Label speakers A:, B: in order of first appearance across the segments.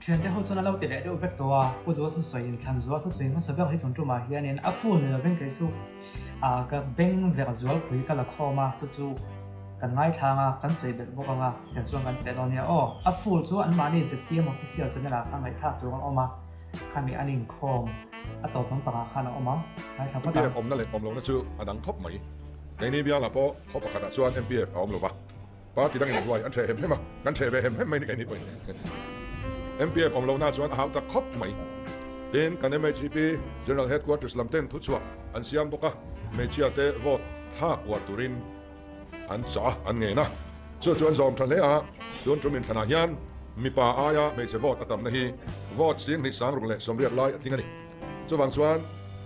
A: Thiante ho chuan a lo ti leh deuh vek tawh a, Pu Duha thusawi in thlan zual thusawi hmasa ber hi tun tumah hianin a full ni lovin kei chu ka beng ver zualpui ka la khawm a, chu chu kan ngaithlang a, kan sawi belh bawk ang a, tiang chuan kan ti leh dawn nia aw. A full chu anmahni zpm official channel ah khan ngaihthlak tur an awm a, khami an inkhawm a tawp lampangah khan a awm ang, ngaithla phawt ang.
B: MPF awmna leh awm lohna chu a dang khawp mai. Keini bialah pawh khaw pakhatah chuan MPF a awm lo va. Party dangin an huai an hreh hem hem a, kan hreh ve hem hem mai ni keini pawhin. MPF awm lohna chuan a hau tak khawp mai. Tin, kan MHEP General Headquarters lam ten thuchhuah an siam bawk a, hmeichhia te vote thlak uar turin an chah a, an ngen a. Chu chu an zawm tha hle a, tun tum inthlanah hian mipa aia hmeichhe vote a tamna hi vote 20 680 lai a tling a ni. Chuvang chuan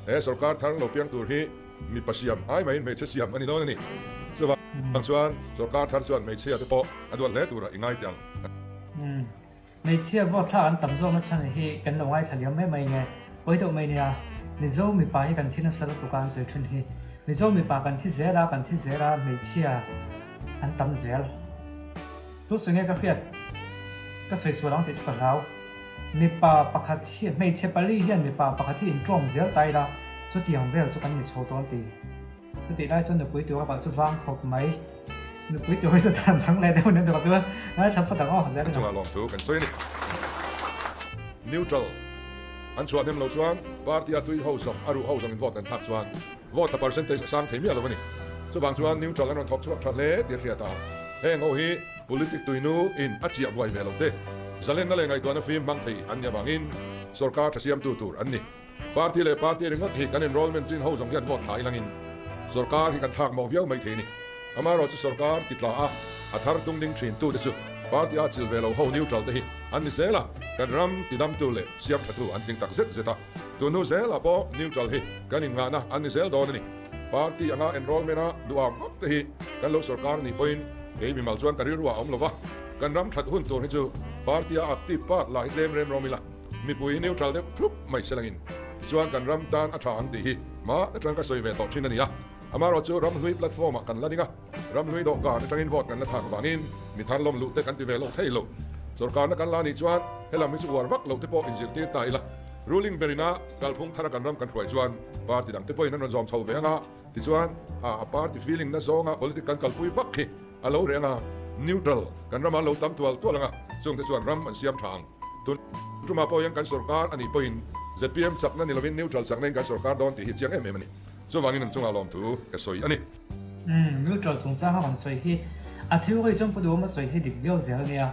B: he sorkar thar lo piang tur hi Mipa siam ai maiin hmeichhe siam a ni dawn a ni. Chuvang chuan sorkar thar chuan hmeichhia te pawh a duat hle turah i ngai teh ang.
A: Umm. Hmeichhia vote thlak an tam zawkna chhan hi kan lo ngaithla liam mai mai nge. Pawi deuh mai nia. Mizo mipa hi kan thi nasa lutuk a an sawi thin hi. Mizo mipa kan thi zel a, kan thi zel a, hmeichhia an tam zel. Tu sawi nge ka hriat? Ka sawi sual ang tih chu ka hlau. Mipa pakhat hi, hmeichhe pali hian mipa pakhat hi inṭawm zel ta ila, chutiang vel chu kan ni chho tawn ti. Chutih lai chuan nupui tur a kalh chu vang khawp mai. Nupui tur hi chu dan dang leh deuh nen erawh chuan ngaithla phawt ang aw, zel
B: ina. Chungah lawmthu kan sawi a ni. Neutral an chhuah hnem lo chuan party a tui ho zawng, a ruh ho zawng in vote an thlak chuan vote tla percentage a sang thei miah lo a ni. Chuvang chuan neutral an rawn thawk chhuak tha hle tih a hriat a, heng ho hi Politic tuinu in a chiah buai ve lo te, zalenna leh ngaihtuahna fim hmang thei an nih avangin sorkar tha siamtu tur an ni. Party leh party ringawt hi kan enrollment chin ho zawng hian vote thla ilangin sorkar hi kan thlak mawh viau mai thei a ni. Amaherawhchu chu sorkar ti tla a, a thar tung ding thin tute chu party a chil ve lo ho neutral te hi an ni zel a, kan ram ti damtu leh siam thatu an tling tak zet zet a, tun hnu zelah pawh neutral hi kan innghahna an ni zel dawn a ni. Party anga enrollment a duh ang ngawt te hi kan lo sorkar nih pawhin kei mimal chuan ka rilru ah awm lo va, kan ram that hun tur hi chu party a active part lah hi tlem rem rawm ila, mipui hi neutral deuh thup mai se langin tichuan kan ram tan a tha ang tih hi hma atang ka sawi ve tawh thin a ni a. Amaherawh chu ramhlui platform ah kan la ding a, ramhlui dawhkan atangin vote kan la thlak vangin mi thar lawm luh te kan ti ve lo thei lo. Sorkarna kan la nih chuan helam hi chu uar vak lo te pawh inzirtir ta ila, ruling berina kalphung thara kan ram kan hruai chuan party dang te pawhin an rawn zawm chho ve ang a, tichuan a party feeling na zawnga politic kan kalpui vak hi a lo reng a, neutral kan ramah an lo tam tual tual ang a, chungte chuan ram an siam tha ang. Tun tumah pawh hian kan sorkar a nih pawhin zpm chakna ni lovin neutral chakna in kan sorkar dawn tih hi chiang em em a ni. Chuvangin an chungah lawmthu ka sawi a ni.
A: Umm, neutral chungchanga rawn sawi hi a theory chuan Pu Duhawma sawi hi dik viau zel a nia.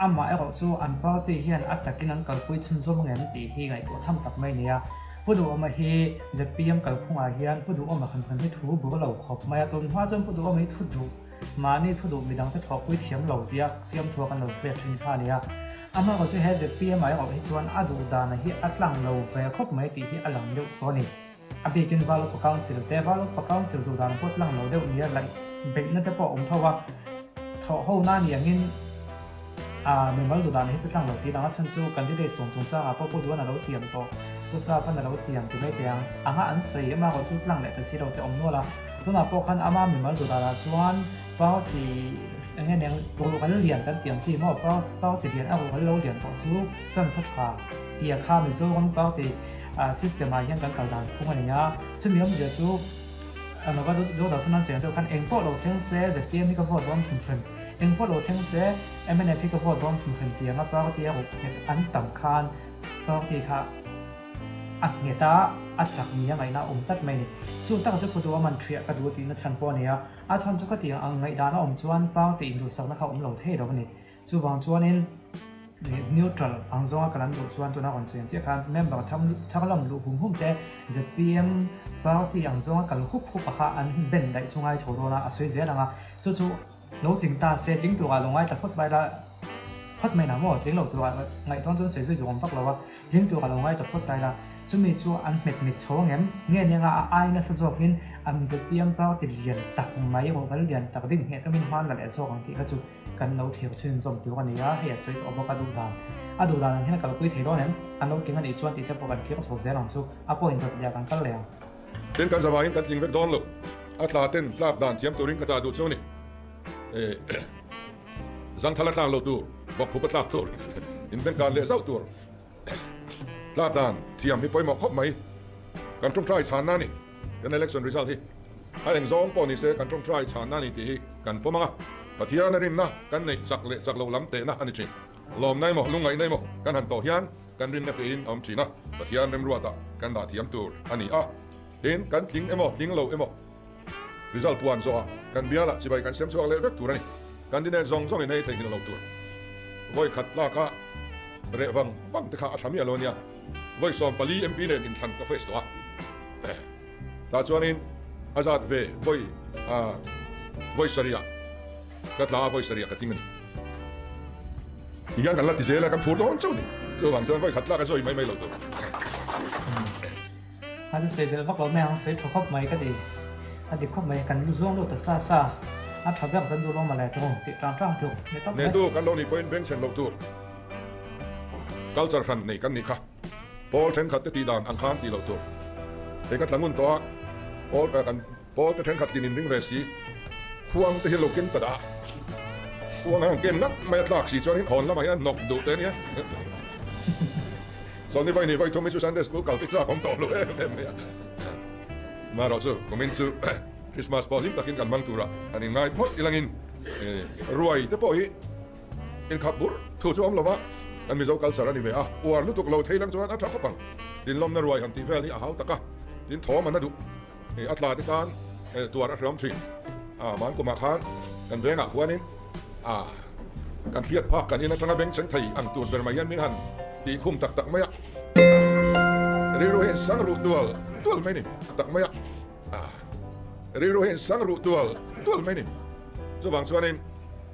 A: Amah erawh chu an party hian a takin an kalpui chhunzawm ngem tih hi ngaihtuah tham tak mai a ni a. Pu Duhawma hi zpm kalphungah hian Pu Duhawma han hman hi thu bur lo khawp mai a. Tun hma chuan Pu Duhawma hi thu duh, mahni thu duh midangte thawhpui thiam lo tia fiamthua kan lo hriat thin kha a ni a. Amah erawh chu he zpm ah erawh hi chuan a duh dana hi a tlang lo ve khawp mai tih hi a lang deuh tawh a ni. A bikin Valupa Council te, Valupa Council duh dan pawh tlang lo deuh nia laih beihna te pawh a awm tho a, thawh ho na ni angin a mimal duh dan hi chu tlang lo tih dang a chhan chu candidate sawm chungchangah pawh Pu Duan a lo tiam tawh, Pu Sapan a lo tiam ti mai teh ang. Anga an sawi ema erawh chu tlang leh ta si lo te awm nual a, tunah pawh khan ama mimal duh danah chuan party eng nge nen ruhral lian kan tiam chi maw party lian a ruhral lo lian tawh chu chance a tha tia kha Mizoram party System ah hian kan kal dan phung a ni a, chumi awmzia chu Nova Doordarshan an sawi ang deuh khan eng pawh lo thleng se zpm hi ka vote dawn hrim hrim, eng pawh lo thleng se mnf hi ka vote dawn hrim hrim tih anga party a ruk nghet an tam khan party kha a nghet a, a chak ni a ngaihna a awm tlat mai a ni. Chu tak chu Phuduha man thiah ka duh tihna chhan pawh a ni a, a chhan chu khatiang ang ngaihdan a awm chuan party induhsakna kha a awm lo thei lo a ni. Chuvang chuanin neutral ang zawnga ka lam duh chuan tuna rawn sawi ang chiah khan member thar lam luh hum hum te zpm party ang zawnga kal hup hup a kha an ben daih chu ngai chho dawn a, a sawi zel ang a. Chu chu lo tling ta se tling turah lo ngaithla phawt mai la phawt mai na maw tling lo turah ngaihtuah chuan sawi zui duh awm vak lo a, tling turah lo ngaithla phawt tai la chumi chu an hmet mit chho ang em? Nge nia nga a ai nasa zawkin an zpm party lian tak mai ruhral lian tak ding ngheh tumin hman la leh zawk ang tih kha chu Kan lo thlir chhunzawm tur a ni a, hei a sawi tawh bawk a duh dan. A duh dan ang hian a kalpui thei dawn em? An lo tling a nih chuan tih te pawh kan thlir chho zel ang chu, a pawh indawt leh ah kan kal leh ang.
B: Tin kan zavaiin kan tling vek dawn lo, a tla ten tlak dan thiam turin ka tah duh chu a ni. Zangthal a tlak lo tur, bawkkhup a tlak tur. Inbengkan leh zauh tur tlak dan thiam hi pawimawh khawp mai. Kan tawngtai chhanna a ni. Kan election result hi a eng zawng pawh ni se kan tawngtai chhanna a ni tih hi kan pawm ang a. Pathian a rinna kan neih chak leh chak loh lam tehna a ni thin. Lawmna emaw lungngaihna emaw kan han tawh hian kan rinna fehin a awm thin a, Pathian remruatah kan dah thiam tur a ni a. Tin, kan tling emaw tling lo emaw result puan zawhah kan bialah chibai kan sem chhuak leh vek tur a ni. Candidate zawng zawngin hei theihnghilh lo tur. Vawi khat tlaka reh vang vang te kha a tha miah lo a nia. Vawi 14 MP nen inthlan ka face tawh a. Tah chuanin a zat ve vawi vawi sarihah ka tla a, vawi sarihah ka tling a ni. Tihian kan la ti zel a, kan phur dawn chauh a ni. Chuvang chuan vawi khat tlak a zawi mai mai lo tur.
A: A chu sawi belh vak lo mai ang, sawi tha khawp mai ka ti. A dik khawp mai, kan lu zuang lut ta sa sa, a tha ber kan duh lo mawle tawng tih tang tang chu ni tawp mai.
B: Neitu kan lo nih pawhin bengchhen loh tur culture hran nei kan nih kha. Pawl thenkhat te tih dan ang khan tih loh tur. Hei ka tla ngun tawh a, pawl kan pawl te thenkhat tlin inring ve si, khuang te hi lo ken ta dah a, khuang an ken ngat mai a tlak si chuan in hawn lamah hian hnawk duh te ania. Sawni vawi ni vawi thum hi chu Sunday school kal te chak awm tawh lo em em mai a. Marawh chu kumin chu Christmas pawh hlim takin kan hmang tura han inngai phawt ilangin ruai te pawh hi inkhap bur thu chu awm lo va, kan Mizo culture a ni ve a, uar lutuk lo thei lang chuan a tha khawp ang. Tinlawmna ruai han tih vel hi a hau tak a, tin thawm an a duh a tla te tan tuar a hreawm thin. A man kumah khan kan vengah khuanin a kan hriat phak kan in atanga bengchheng thei ang tur ber mai hian min han tih khum tak tak mai a, rilru hi insang ruh tual tual mai ni tak mai a, rilru hi insang ruh tual tual mai ni. Chuvang chuanin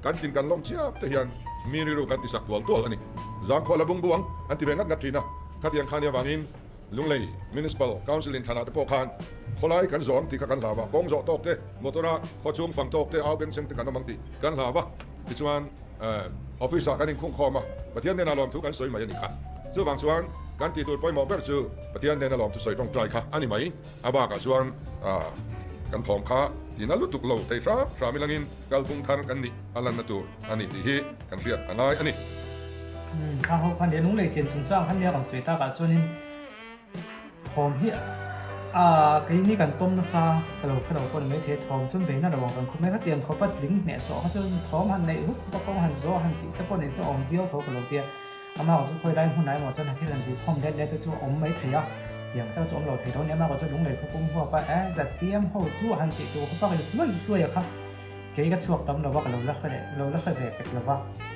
B: kan tlin kan lawm chiap te hian mi rilru kan tisak tual tual a ni. Zangkhawh la bung buang an ti ve ngat ngat thin a, khatiang khan i avangin Lunglei Municipal Council in thlanah te pawh khan khawlai kan zawh ang tih kha kan hlau a, kawng zawh tawk te, motor a khaw chhung fang tawk te, au bengchheng te kan awm ang tih kan hlau a. Tichuan office ah kan inkhung khawm a, Pathian hnenah lawmthu kan sawi mai a nih kha. Chuvang chuan kan tih tur pawimawh ber chu Pathian hnena lawmthu sawi tawngtai kha a ni mai. A bakah chuan kan thawm kha tina lutuk lo thei hram hram ilangin kalphung thar kan nih a lanna tur a ni tih hi kan hriat a ngai a ni.
A: Kha ho khan leh lunglei chen chungchang khan nia kan sawi takah chuanin thawm hi a keini kan tawm nasa ka lo hre lo pawh ni maithei thawm chuan beina lo ang kan khawp mai khatiang khawpa tling hnehsawh kha chuan thawm han neih huk huk a kawng han zawh han tih te pawh ni se awm viau tho ka lo tia. Amah chu khawi lai hmunah emaw chuan thil han tih khawm let let te chu a awm mai thei a, tiang kher chu awm lo thei tho a ni. Amah chu lunglei khaw pum huap a, eh ZPM ho chu han tih tur khawp a ri hluai hluai a kha, kei ka chhuak tam lo va, ka lo la hre leh lo la hre ve pek lo va.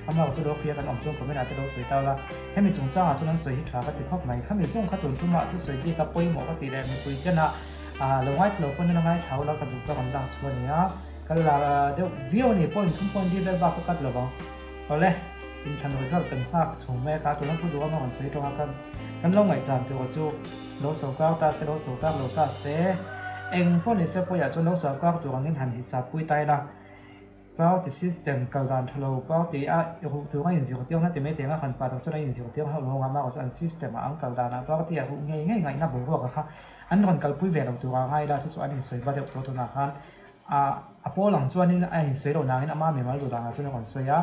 A: Amah chu lo hria kan awm chuan comment ah te lo sawi tau la, hemi chungchangah chuan an sawi hi tha ka ti khawp mai. Khami zawng kha tun tumah thu sawi bik a pawimawh ka tih leh mipui ten ah lo ngaithla lo pawn a ngaithla la ka duh ka rawn lak chu a ni a, ka la deuh viau a ni, point thum point li vel bak ka cut lo vang. Awle, inthlan result kan nghak chhung mek a, tuna Pu Duhama rawn sawi tawng a kan kan lo ngaihcham tur chu lo sawrkar ta se, lo sawrkar lo ta se, eng pawh ni se pawiah chuan lo sawrkar tur angin han hisap pui ta ila, party system kal dan tha lo, party a ruh tur a inzir tir na ti mai teng a han pa tak chuan a inzir tir hauh lo ang a, amaherawhchu an system ah an kal danah party a ruh ngei ngei ngaihna boruak a kha an rawn kalpui ve lo tur a ngai ila chu chu an insawi va deuh tawh tunah khan. A pawl ang chuanin a insawi loh nangin ama mimal duh danah chuan a rawn sawi a,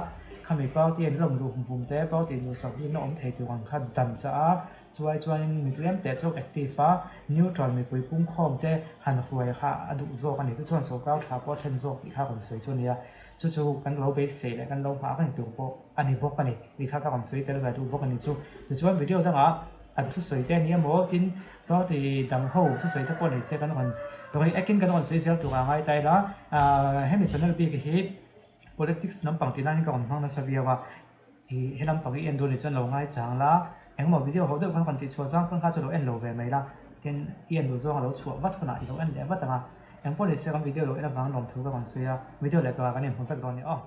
A: khami party an lawm luh hum hum te, party duhsak bikna awm thei tur ang kha dan chah a, chuai chuanin mi tlem teh chauh active a, neutral mipui pungkhawm te han hruai kha a duh zawk a ni. Chu chuan sorkar tha pawh a then zawk tih kha a rawn sawi chu a ni a, chu chu kan lo beisei leh kan lo nghah reng tur pawh a ni bawk a ni tih kha ka rawn sawi tel ve duh bawk a ni chu. Tichuan video dangah an thusawi te a ni emaw tin Party dang ho thusawi te pawh nei se kan rawn react in kan rawn sawi zel tur a ngai ta ila, hemi channel bik hi politics lampang tih nan hian ka rawn hmang nasa viau a, ih he lampang i en duh anih chuan lo ngai chang la, engemaw video ho deuh kan rawn tih chhuah zang pawn kha chu lo en lo ve mai la, tin i en duh zawng a lo chhuah vat hunah i lo en leh vat ang a, engpawh ni se kan video lo en avang lawmthu ka rawn sawi a, video leh karah kan inhmu vek dawn a ni aw.